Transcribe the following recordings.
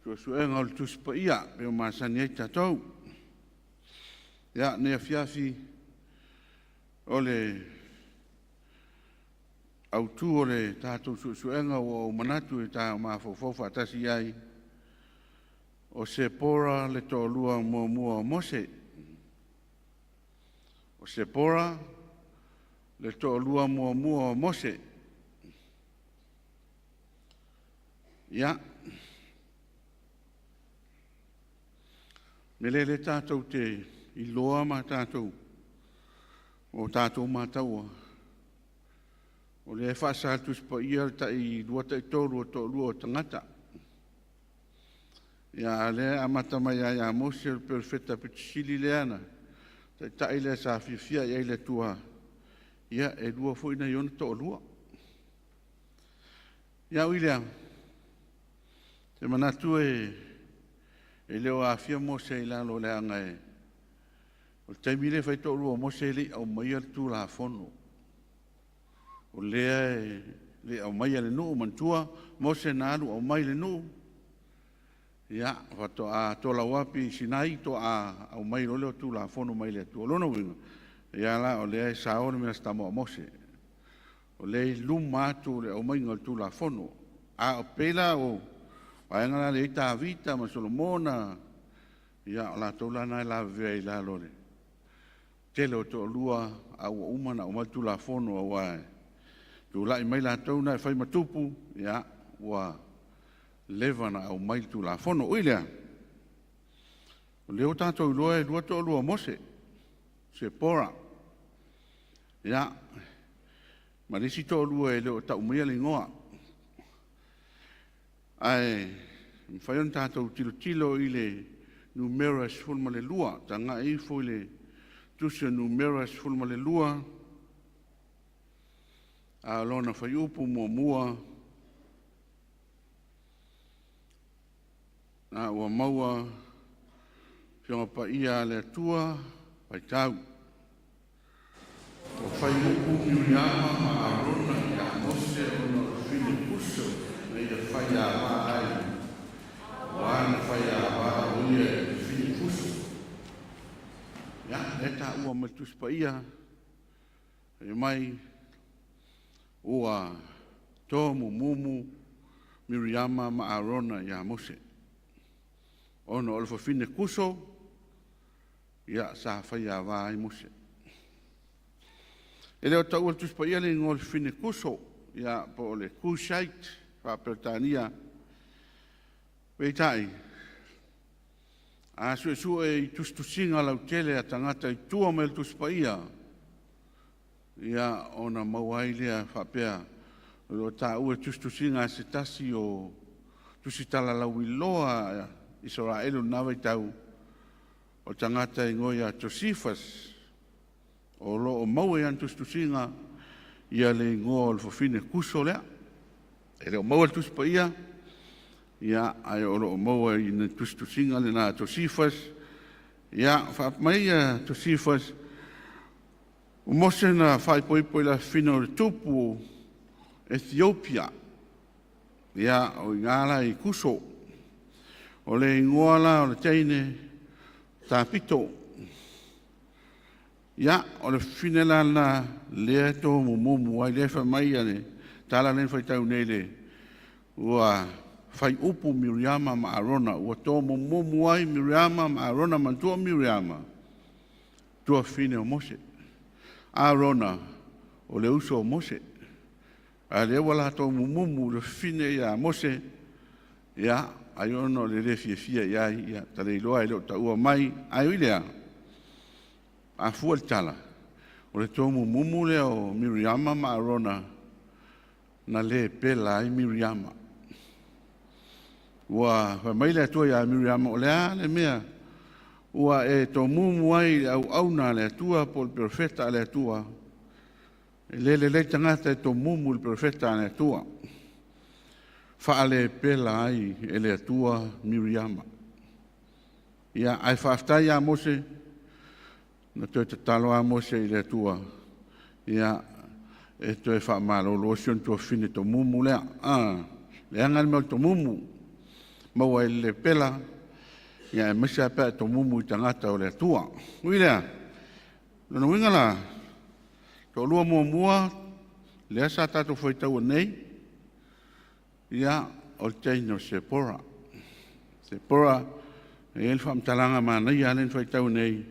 Suesuega o le Tusi Paia pei o masani ai tatou. Ia, nei afiafi o le autu o le tatou suesuega ua ou manatu e ta mafaufau faatasi i ai, o Sepora le toalua muamua o Mose. O Sepora le toalua muamua o Mose. Ia, mea lea tatou te iloa ma tatou o tatou mataua, o lea e faasa le Tusi Paia le tai lua tai tolu o toalua o tagata. Ia, a lea e amata mai ai ia Mose o le perofeta pitusili lea na taitai lea sa fiafia i ai le Atua, ia e lua foi nai ona toalua. Ia ui lea, te manatu e le o aafia Mose i lalo leaga e o le taimi lea e fai toalua o Mose e le i aumaia le Tulafono. O lea e le aumaia le nuu, manatua Mose na alu aumai le nuu, ia faatoa tolau api i Sinai, toa aumai loa lea o Tulafono mai le Atua. O lona uiga, ia la o lea e sao le mea a si tama o Mose. O lea e i luma atu o le aumaiga o le Tulafono. A o pei la o vaega la lea e i ai Tavita ma Solomona, ia o latou la na e lavevea i lalo o le tele o toalua a ua uma ona aumai le Tulafono, aua e tulai mai latou na e fai ma tupu, ia ua leva ona aumai le Tulafono. Ui lea, o lea ua tatou iloa e lua toalua o Mose, Sepora, ia, ma le isi toalua e le o tau maia le igoa. Ae mafai ona tatou tilotilo i le numera 12, tagai ifo i le tusi o Numera 12, a o lona fuaiupu muamua, a ua maua Afioga Paia a le Atua, faitau. Ua fai upu Miriama ma Arona ia Mose ona o le fafine Kuso na ia faiavā ai, aua na faiavā o ia i le fafine Kuso. Ia, lea e taua mai le Tusi Paia, fai mai ua tomumumu Miriama ma Arona ia Mose ona o le fafine Kuso, ia sa faiavā ai Mose. E le o taua i le Tusi Paia le igoa o le fafine Kuso, ia po o le Cushite faa-Peretania. Peitai, a suesue i tusitusiga lautele a tagata i tua mai o le Tusi Paia, ia ona maua ai lea faapea o lo o taua i tusitusiga a se tasi o tusitalalauiloa Isaraelu i lena vaitau, o le tagata e igoa ia Josephus, o lo o maua i ana tusitusiga ia le igoa o le fafine Kuso lea. E le o maua i le Tusi Paia, ia ae o lo o maua i le tusitusiga lena a Josephus. Ia, faapea mai ia Josephus, o Mose na faaipoipo i le afafine o le tupu o Ethiopia, ia o i ina la i Kuso. O le igoa la o le teine Tapito. Ia, o le fafine la lena lea e tomumumu ai, lea e fai mai le tala lea na faitau nei le ua fai upu Miriama ma Arona, ua tomumumu ai Miriama ma Arona, manatua o Miriama, tuafafine o Mose. Arona, o le uso o Mose. A lea ua latou mumumu i le fafine ia Mose, ia, ai ona o le le fiafia i ai, ia, ta le iloa e le o taua mai. Ae ui lea, a fua le tala, o le tomumumu lea o Miriama ma Arona na le pela ai Miriama. Ua fai mai le Atua ia Miriama, o le a le mea ua e tomumu ai i le auauna a le Atua po o le perofeta a le Atua? E le lelei tagata e tomumu i le perofeta a le Atua. Faalepela ai e le Atua Miriama. Ia, ae faafetai ia Mose, na toe tatalo a Mose i le Atua, ia, e toe faamalolo si ona tuafafine tomumu lea. Leaga le mea o le tomumu. maua ai le lepela, ia aemaise lava pe a e tomumu i tagata o le Atua. Ui i lea, o lona uiga la, toalua muamua lea sa tatou faitaua nei, ia, o le teine o Sepora. Sepora, e i ai le faamatalaga manaia lava lea na faitau nei,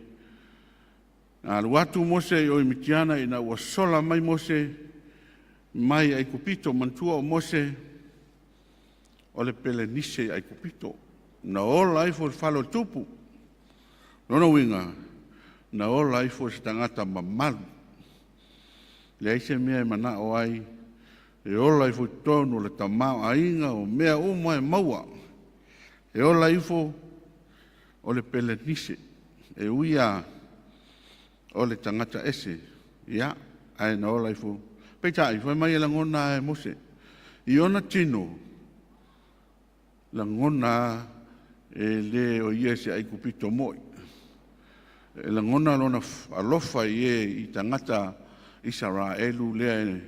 na alu atu Mose i o i Mitiana ina ua sola mai Mose mai Aikupito. Manatua o Mose o le pelenise i Aikupito, na ola ifo i le fale o le tupu. O lona uiga, na ola ifo i se tagata mamalu, leai se mea e manao ai e ola ifo i totonu o le tamaoaiga o mea uma e maua. E ola ifo o le pelenise, e ui lava o le tagata ese, ia, ae na ola ifo. Peitai, fai mai e lagona lava e Mose i ona tino, lagona lava e le o ia se Aikupito moi. E lagona lona alofa i e i tagata Isaraelu lea e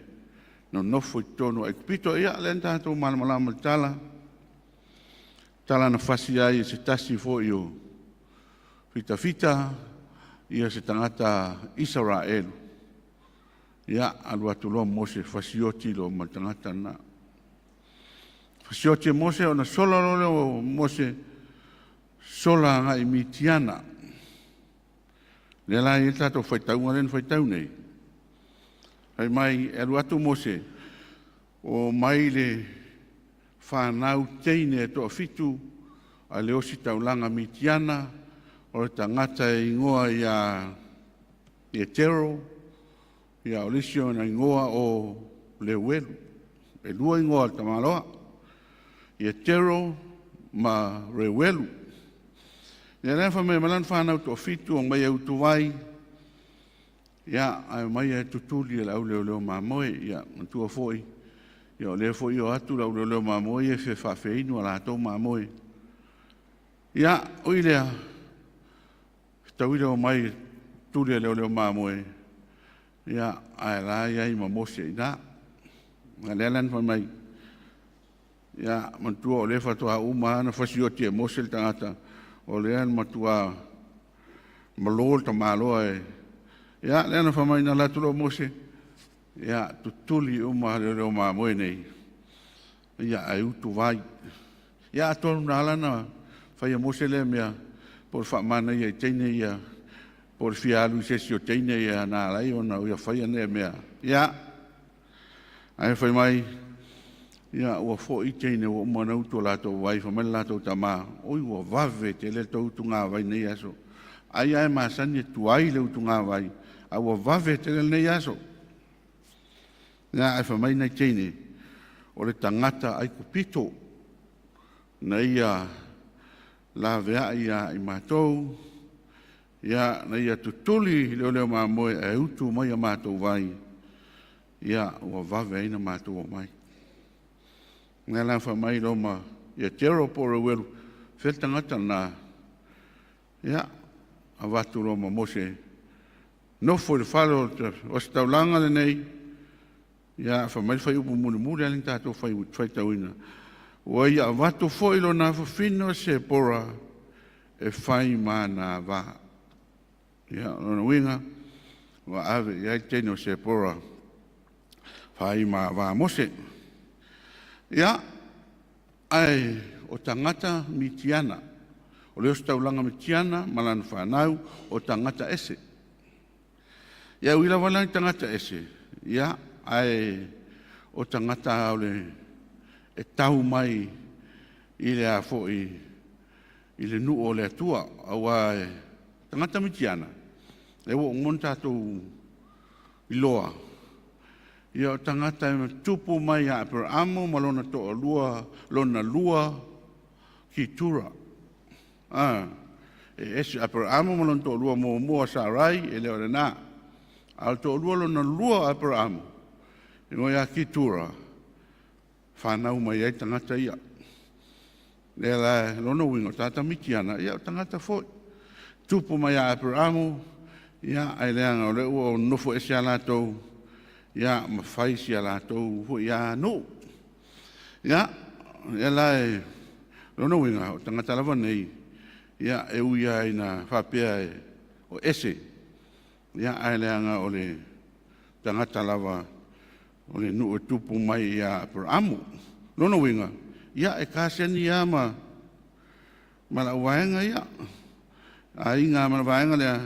nonofo i totonu o Aikupito. Ia, lea na tatou malamalama i le tala, tala na fasi ai e se tasi foi o fitafita ia se tagata Isaraelu. Ia, alu atu loa Mose fasioti loa ma le tagata lena. Fasioti e Mose ona sola loa lea o Mose, sola agai i Mitiana. Lea la e i ai le tatou faitauga lea na faitau nei. Fai mai, e alu atu Mose, o mai le fanau teine e toafitu a le ositaulaga Mitiana, o le tagata e igoa ia Ietero, ia o le isi ona igoa o Leuelu. E lua igoa o le tamaloa, Ietero ma Reuelu. Ia lea fai mai ma lana fanau toafitu o mai e utuvai, ia, ae omai e tutuli e le auleoleo mamoe. Ia, matua foi, ia o lea foi e o atu le auleoleo mamoe ia e faafeinu a latou mamoe. Ia, ui lea, fetaui le omai tuli e leoleo mamoe, ia, ae la i ai ma Mose i ina. A lea la na fai mai, ia, matua o lea faatoa uma lava ona fasioti e Mose le tagata, o lea na matua malo le tamaloa e... Ia, lea na fai mai na alu atu loa Mose, ia, tutuli uma leoleo mamoe nei, ia, ae utuvai. Ia, atonu na ala ona fai e Mose lea mea, po o le faamanaia i teine ia, po o le fia alu i se isi o teine ia na ala ai ona ia faia lea mea. Ia, ae fai mai, ia, ua foi teine ua uma ona utu o latou vai, fai mai le latou tama, oi ua vave tele le tou utugavai nei aso. Ai lava e masani e tuai le utugavai, a ua vave tele lenei aso. Ia, ae fai mai nai teine, o le tagata Aikupito na ia laveai ia i matou, ia, na ia tutuli leoleo mamoe ae utu mai a matou vai, ia, ua vave ai na matou omai. Lea la fai mai loa ma Ietero po o Reuelu, fea le tagata lena? Ia, avatu loa ma Mose, nofo i le fale o se taulaga lenei, ia, fai mai le fuaiupu mulimuli lea na tatou faitauina, ua ia avatu foi lona afafine o Sepora e fai ma ana ava. Ia, o lona uiga, ua ave i ai le teine o Sepora fai ma ava a Mose. Ia, ae o tagata Mitiana, o le ositaulaga Mitiana ma lana fanau, o tagata ese. Ia, ui lava la i tagata ese, ia, ae o tagata o le e tau mai i le a foi i le nuu o le Atua, aua e tagata Mitiana, lea ua uma ona tatou iloa, ia o tagata e tupu mai ia Aperaamo ma lona toalua, lona lua Ketura. Ah, e ese Aperaamo ma lona toalua muamua Sarai, e le o lena. A o le toalua lona lua o Aperaamo, igoa ia Ketura, fanau mai ai tagata ia. Lea la, lona uiga, o tagata Mitiana, ia o tagata foi. Tupu mai ia Aperaamo, ia, ae leaga o lea ua nonofo ese a latou, ia, ma fai si a latou foi nuu. Ia, lea la e... Lona uiga, o tagata lava nei, ia, e ui lava ina faapea o ese, ia, ae leaga o le tagata lava o le nuu e tupu mai ia Aperamo. Lona uiga, ia, e kaseni lava ma le auvaega ia, aiga ma le vaega lea,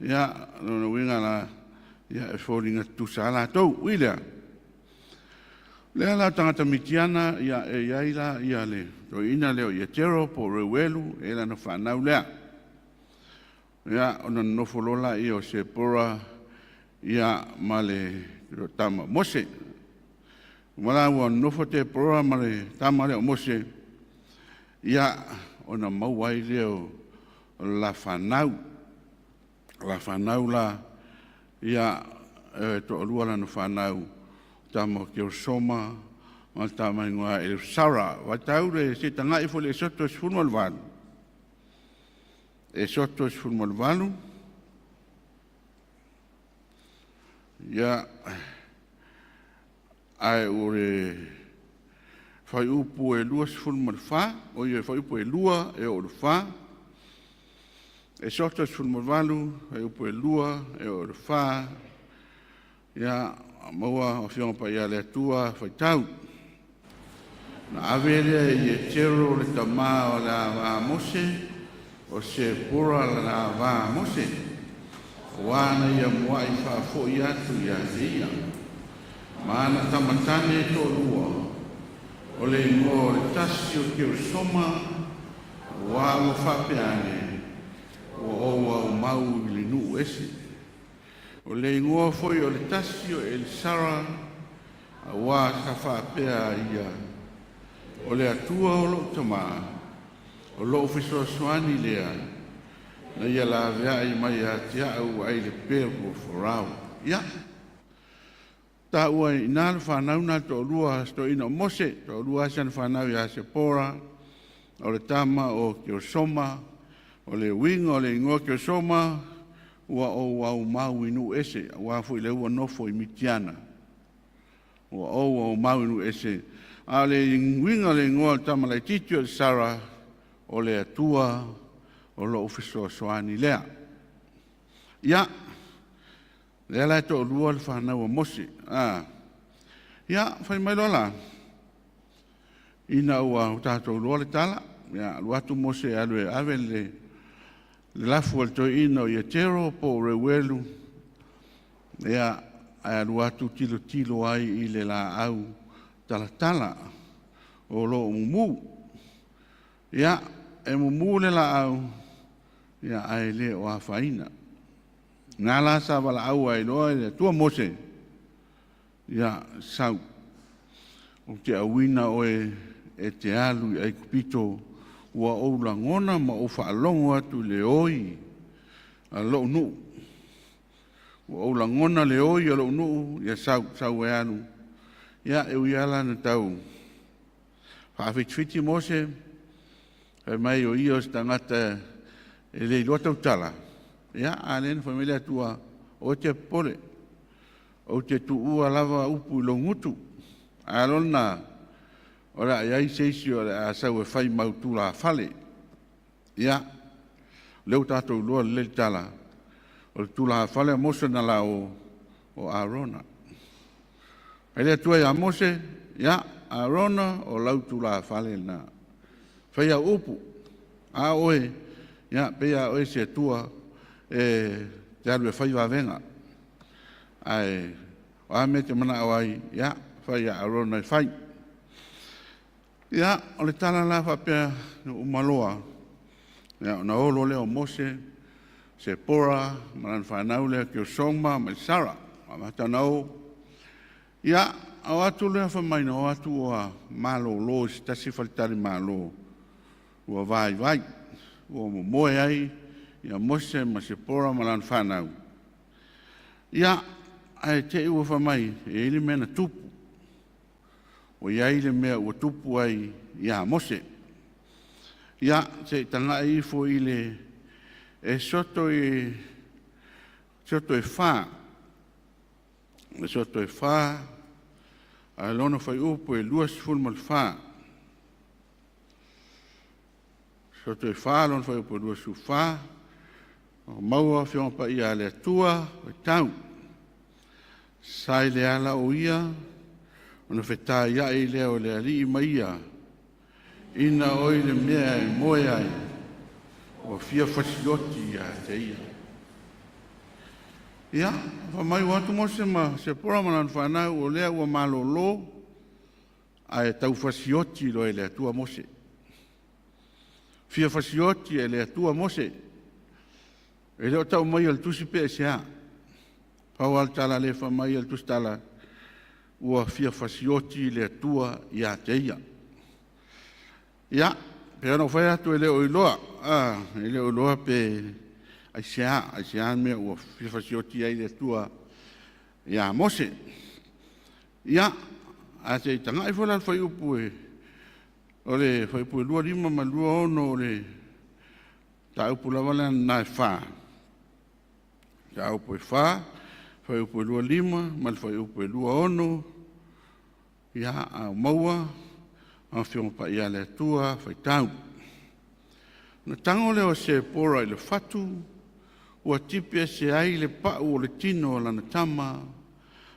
ia, lona uiga la, ia, e foliga tutusa lava latou. Ui i lea, lea la o tagata Mitiana, ia, e i ai la ia le toeaina lea o Ietero po o Reuelu, e lana fanau lea. Ia, ona nonofo loa lea o Sepora ia ma le tama o Mose. Uma la ua nonofo Tepora ma le tama lea o Mose, ia, ona maua ai lea o le la fanau. O la fanau la, ia, e toalua lana fanau, tama o Keosoma ma le tama igoa Sara. Vaitau le se tagai foi le Esoto 18. Esoto 18. Ia, ae o le fuaiupu e 24, o ia fuaiupu e 2 e oo i le 4. Esoto 18, fuaiupu e 2 e oo i le 4. Ia, maua Afioga Paia a le Atua, faitau. Na ave lea e Ietero le tamā o le ava a Mose, o Sepora le ava a Mose, ua na ia muai faafoi atu ia te ia. Ma ana tamatane e toalua, o le igoa o le tasi o Keosoma, ua ua faapea ane, ua ou aumau i le nuu ese. O le igoa foi o le tasi o Elisara, auā sa faapea ia, o le Atua o lou tamā, o lou fesoasoani lea, na ia laveai mai ia te au ai le peru o Farao. Ia, taua i ina le fanau na toalua toeaina o Mose, toalua lava si ana fanau ia Sepora, o le tama o Keosoma, o le uiga o le igoa Keosoma, ua ou aumau i nuu ese, aua foi le ua nofo i Mitiana. Ua ou aumau i nuu ese. A o le uiga o le igoa o le tama laitiiti o le Sara, o le Atua o lou fesoasoani lea. Ia, lea la e toalua le fanau a Mose. Ia, fai mai loa la, ina ua tatou iloa le tala, ia, alu atu Mose e alu e ave le lafu a le toeaina o Ietero po o Reuelu, ia, ae alu atu tilotilo ai i le laau talatala o lo o mumu. Ia, e mumu le laau, ia, ae le o afaina. Na la sa valaau ai loa le Atua Mose, ia, sau, ou te auina oe e te alu i Aikupito, ua ou lagona ma ou faalogo atu i le oi a lou nuu. Ua ou lagona le oi a lou nuu, ia sau, sau e alu. Ia, e ui lava la ina tau faafitifiti Mose, fai mai o ia o se tagata e le iloa tautala, ia, a lea na fai mai le Atua, o te popole, ou te tuua lava upu i lou gutu. A lona, o le a i ai se isi o le a sau e fai mau tulafale. Ia, lea ua tatou iloa lelei le tala, o le tulafale a Mose na lao o Arona. Ai le Atua ia Mose, ia, Arona o lau tulafale lena. Fai au upu, a oe, ia, pei a oe se Atua e te alu e fai vavega. Ae, o a mea e te manao ai, ia, fai ia Arona e fai. Ia, o le tala la faapea umaloa, ia, ona olo lea o Mose, Sepora, ma lana fanau lea Keosoma ma Sara. Amata ona o. Ia, o atu lea fai mai na o atu ua malolo i se tasi faletalimalo, ua vaivai, ua momoe ai ia Mose ma Sepora ma lana fanau. Ia, ae te i ua fai mai, e i ai le mea na tupu. Ua i ai le mea ua tupu ai ia Mose. Ia, se i tagai ifo i le Esoto i Esoto e 4. Esoto e 4, ae lona fuaiupu e 24. Soto e 4, lona fuaiupu e 24, o maua Afioga Paia a le Atua, faitau. Sa i le ala o ia, ona fetaiai lea o le Alii ma ia, ina o i le mea e moe ai, ua fia fasioti ia te ia. Ia, faamaiu atu Mose ma Sepora ma lana fanau o lea ua malolo, ae tau fasioti loa e le Atua Mose. Fia fasioti e le Atua Mose. E le o tau mai o le tusi pe aisea. Pau lava le tala lea e fai mai e le tusitala, ua fia fasioti le Atua ia te ia. Ia, pei ona ou fai atu e le o iloa, e le o iloa pe aisea mea ua fia fasioti ai le Atua ia Mose. Ia, ae se i tagai foi la i le fuaiupu e, o le fuaiupu e 25 ma le 26 o le mataupu lava lea na e 4, mataupu e 4, fuaiupu e 25 ma le fuaiupu e 26, ia, a o maua Afioga Paia a le Atua, faitau. Ona tago lea o Sepora i le fatu, ua tipi ese ai le pau o le tino o lana tama,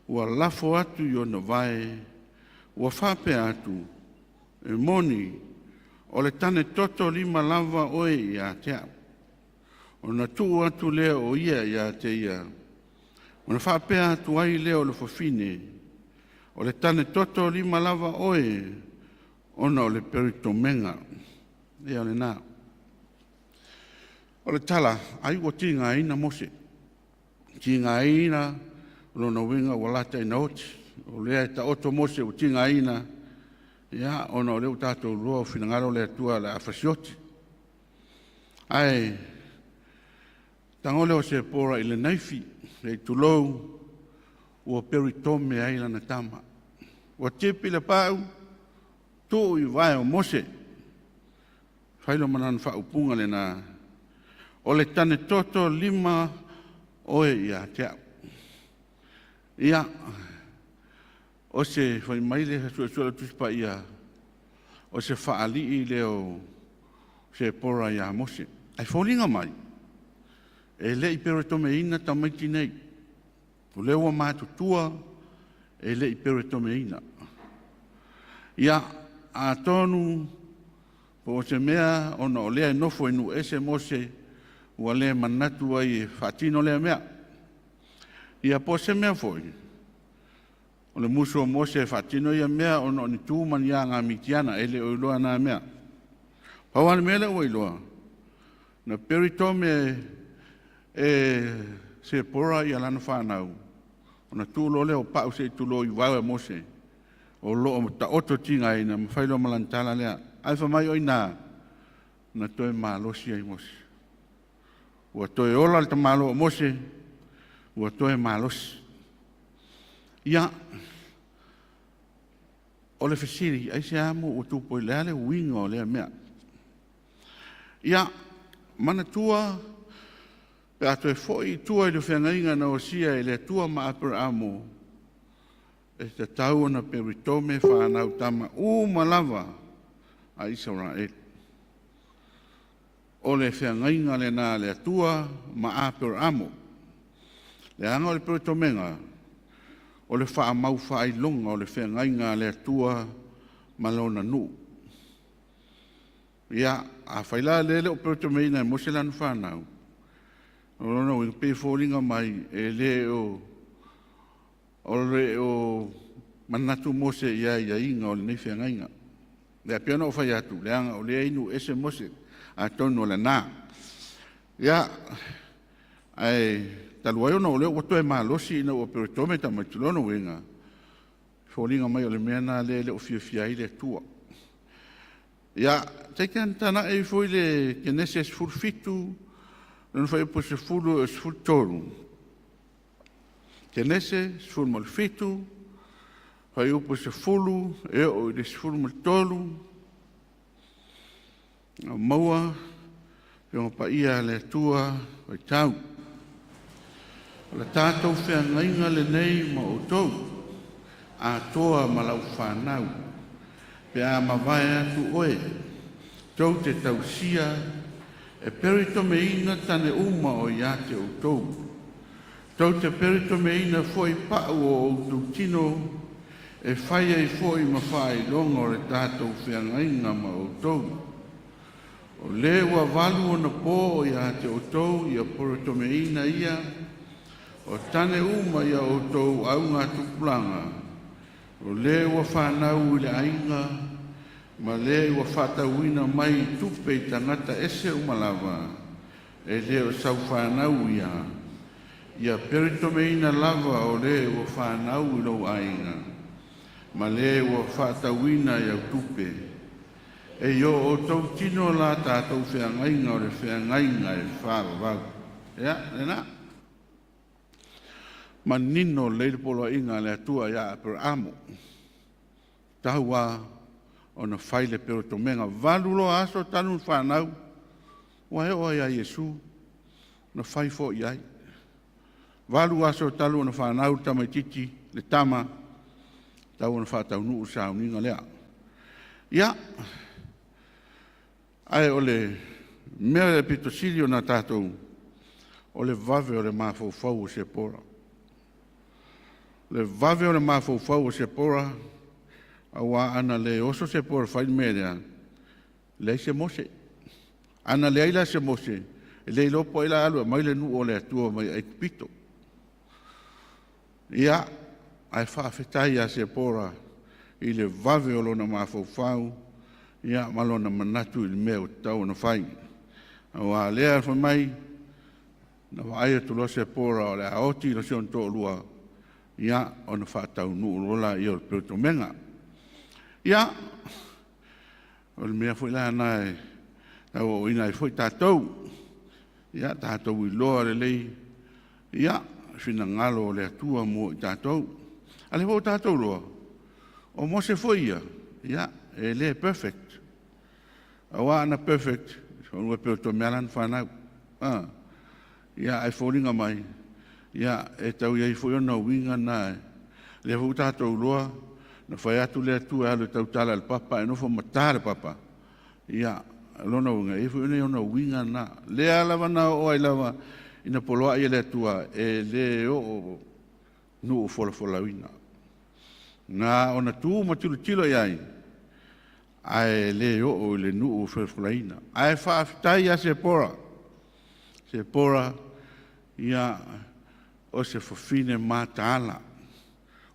ua lafo atu i ona vae, ua faapea atu, e moni, o le tane toto lima lava oe ia te au. Ona tuu atu lea o ia ia te ia, ona faapea atu ai lea o le fafine, o le tane toto lima lava oe, ona o le peritomega. Ia o lena. O le tala, ai ua tigaina Mose. Tigaina o lona uiga ua lata ina oti. O lea e taoto Mose ua tigaina, ia, ona o lea ua tatou iloa o finagalo le Atua o le a fasioti. Ae tago lea o Sepora i le naifi, le tulou, ua peritome ai lana tama. Ua tipi le pau, tuu i vae o Mose. Fai lo ma lana faaupuga lena, o le tane toto lima oe ia te au. Ia, o se fai mai le suesue o le Tusi Paia, o se faalii lea o Sepora ia Mose. Ae foliga mai, e le i peretomeina tamaiti nei. O lea ua matutua, e le i peretomeina. Ia, atonu po o se mea ona o lea e nofo i nuu ese Mose, ua le manatu ai e faatino lea mea. Ia po o se mea foi, o le musu o Mose e faatino ia mea ona o ni tu ma ni aga Mitiana, e le o iloa na mea. Pau lava le mea lea ua iloa, na peritome e Sepora ia lana fanau, ona tuu loa lea o pau se i tulou i vae o Mose, o lo o taoto tigaina, ma fai loa ma lana tala lea. Ae fai mai o i ina, na toe malosi ai Mose. Ua toe ola le tamaloa o Mose, ua toe malosi. Ia, o le fesili, aisea mo ua tupu ai, le a le uiga o lea mea? Ia, manatua, pe a toe foi i tua i le feagaiga na osia e le Atua ma Aperaamo, e tatau ona peritome fanau tama uma lava a Isaraelu. O le feagaiga lena a le Atua ma Aperaamo. Leaga o le peritomega, o le faamau faailoga o le feagaiga a le Atua ma lona nuu. Ia, afai la lea e le o peritomeina e Mose lana fanau, o lona uiga, pei e foliga mai e le o manatu Mose i aiaiga o lenei feagaiga. Ia pei ona ou fai atu, leaga o lea e inu ese Mose, atonu o lena. Ia, ae talu ai ona o lea ua toe malosi ina ua peritome tamaiti, lona uiga, foliga mai o le mea lena lea e le o fiafia ai le Atua. Ia, taita tagai ifo i le Kenese 17, lona fuaiupu 10 e 13. Kenese 17, fuaiupu 10 e oo i le 13, o maua Afioga Paia a le Atua, faitau. O le tatou feagaiga lenei ma outou, atoa ma lau fanau, pe a mavae atu oe, Tou te tausia e peritomeina tane uma o ia te outou. Tou te peritomeina foi pa'u o outou tino e fai ai foi ma faailoga o le tatou feagaiga ma outou. O lē ua 8 ona po o ia te outou ia peritomeina ia o tane uma ia outou augatupulaga, o lē ua fanau i le aiga ma lē ua faatauina mai i tupe i tagata ese uma lava, e le o sau fanau ia, ia peritomeina lava o lē ua fanau i lou aiga, ma lē ua faatauina i au tupe. E i o outou tino la tatou feagaiga o le feagaiga e faavavau. Ia, lena. Manino lelei le poloaiga a le Atua ia Aperaamo, tau a ona fai le peretomega 8 loa aso talu ona fanau, ua e oo ai ia Iesu na fai foi ai. 8 aso talu ona fanau le tamaititi, le tama, tau ona faataunuu le sauniga lea. Ia, ae o le mea e pito sili ona tatou, o le vave o le mafaufau o Sepora. Le vave o le mafaufau o Sepora, auā ana le oso Sepora e fai le mea lea, leai se Mose. Ana leai la se Mose, e le iloa po o ai o le a alu e aumai le nuu o le Atua mai Aikupito. Ia, ae faafetai ia Sepora i le vave o lona mafaufau, ia, ma lona manatu i le mea ua tatau ona fai. Aua o lea fai mai, na vaai atu loa Sepora o le a oti si ona toalua, ia, ona faataunuu loa lea o le peretomega. Ia, o le mea foi la lena e tau aoaoina ai foi tatou, ia tatou iloa lelei, ia, finagalo o le Atua mo i tatou. A o lea foi ua tatou iloa, o Mose foi ia, ia, e le perfect. Aua ana perfect, semeamanu e peretome lava lana fanau. Ia, ae foliga mai, ia, e tau i ai foi ona uiga na, lea foi ua tatou iloa, na fai atu le Atua e alu e tautala i le papa ae nofo ma ta le papa. Ia, o lona uiga, e i ai foi ona uiga na. Lea lava na oo ai lava ina poloai e le Atua, e le oo nuu folafolauina. Na ona tu ma tilotilo i ai, ae le oo i le nuu folafolaina. Ae faafetai ia Sepora. Sepora, ia, o se fafine mataala,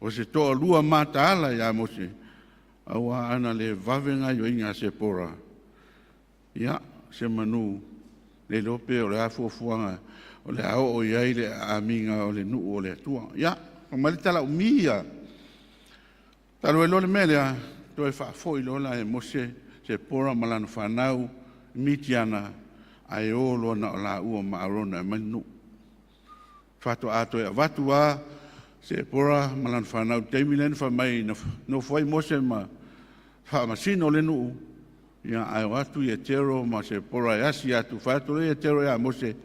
o se toalua mataala ia Mose, auā ana le vave gaoioiga a Sepora, ia, semeamanu le iloa pe o le a fuafuaga o le a oo i ai le aamiga o le nuu o le Atua. Ia, fai mai le tala umi ia, talu ai loa le mea lea, toe faafoi loa la e Mose Sepora ma lana fanau i Mitiana, ae o loa na o laua ma Arona e aumai le nuu. Faatoa toe avatu lava Sepora ma lana fanau i le taimi lea na fai mai na nofo ai Mose ma faamasino le nuu, ia, ae o atu Ietero ma Sepora e asi atu, fai atu loa Ietero ia Mose,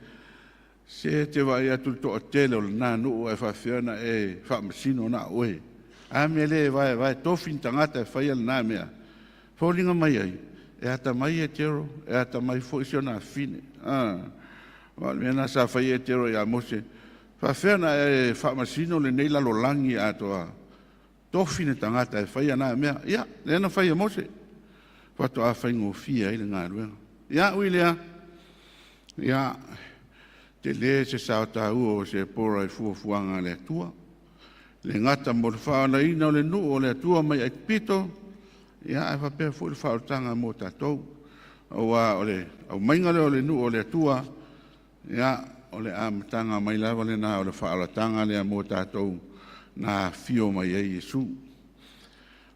se e te vaai atu i le toatele o lena nuu ae faapefea ona e faamasino na o oe. A mea e le vaevae tofi ni tagata e faia lena mea. Foliga mai ai, e atamai Ietero, e atamai foi si ona afafine. O le mea lena sa fai Ietero ia Mose, faapefea ona e faamasino lenei lalolagi atoa, tofi le tagata e faia na mea. Ia, lea na fai e Mose, faatoa faigofie ai le galuega. Ia, ui lea, ia, tele se sao taua o Sepora i fuafuaga a le Atua. Le gata mo le faaolaina o le nuu o le Atua mai Aikupito, ia, ae faapea foi le faaolataga mo tatou. Auā o le aumaiga lea o le nuu o le Atua, ia, o le amataga mai lava lena o le faaolataga lea mo tatou na afio mai ai Iesu.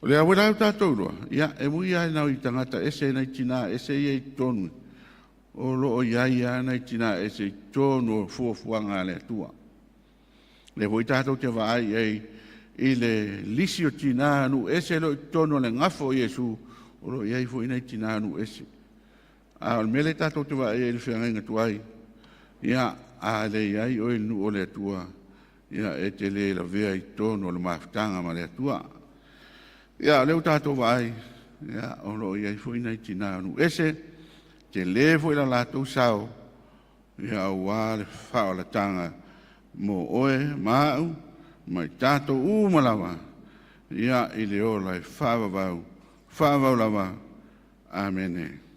O lea foi la ua tatou iloa, ia, e ui lava ina i tagata ese nai tina ese ia i totonu, o lo o i ai lava nai tina ese i totonu o fuafuaga a le Atua. Lea foi tatou te vaai i ai i le lisi o tina nuu ese o lo o i totonu o le gafa o Iesu, o lo o i ai foi nai tina nuu ese. A o le mea lea tatou te vaai ai i le feagaiga tuai, ia, a le i ai oe i le nuu o le Atua, ia, e te le lavea i totonu o le mafutaga ma le Atua. Ia, o lea ua tatou vaai, Ia, o lo o i ai foi nai tinā o nuu ese, tele foi la latou sao, ia aua le faaolataga mo oe ma au ma i tatou uma lava, ia, i le ola e faavavau, faavavau lava. Amene.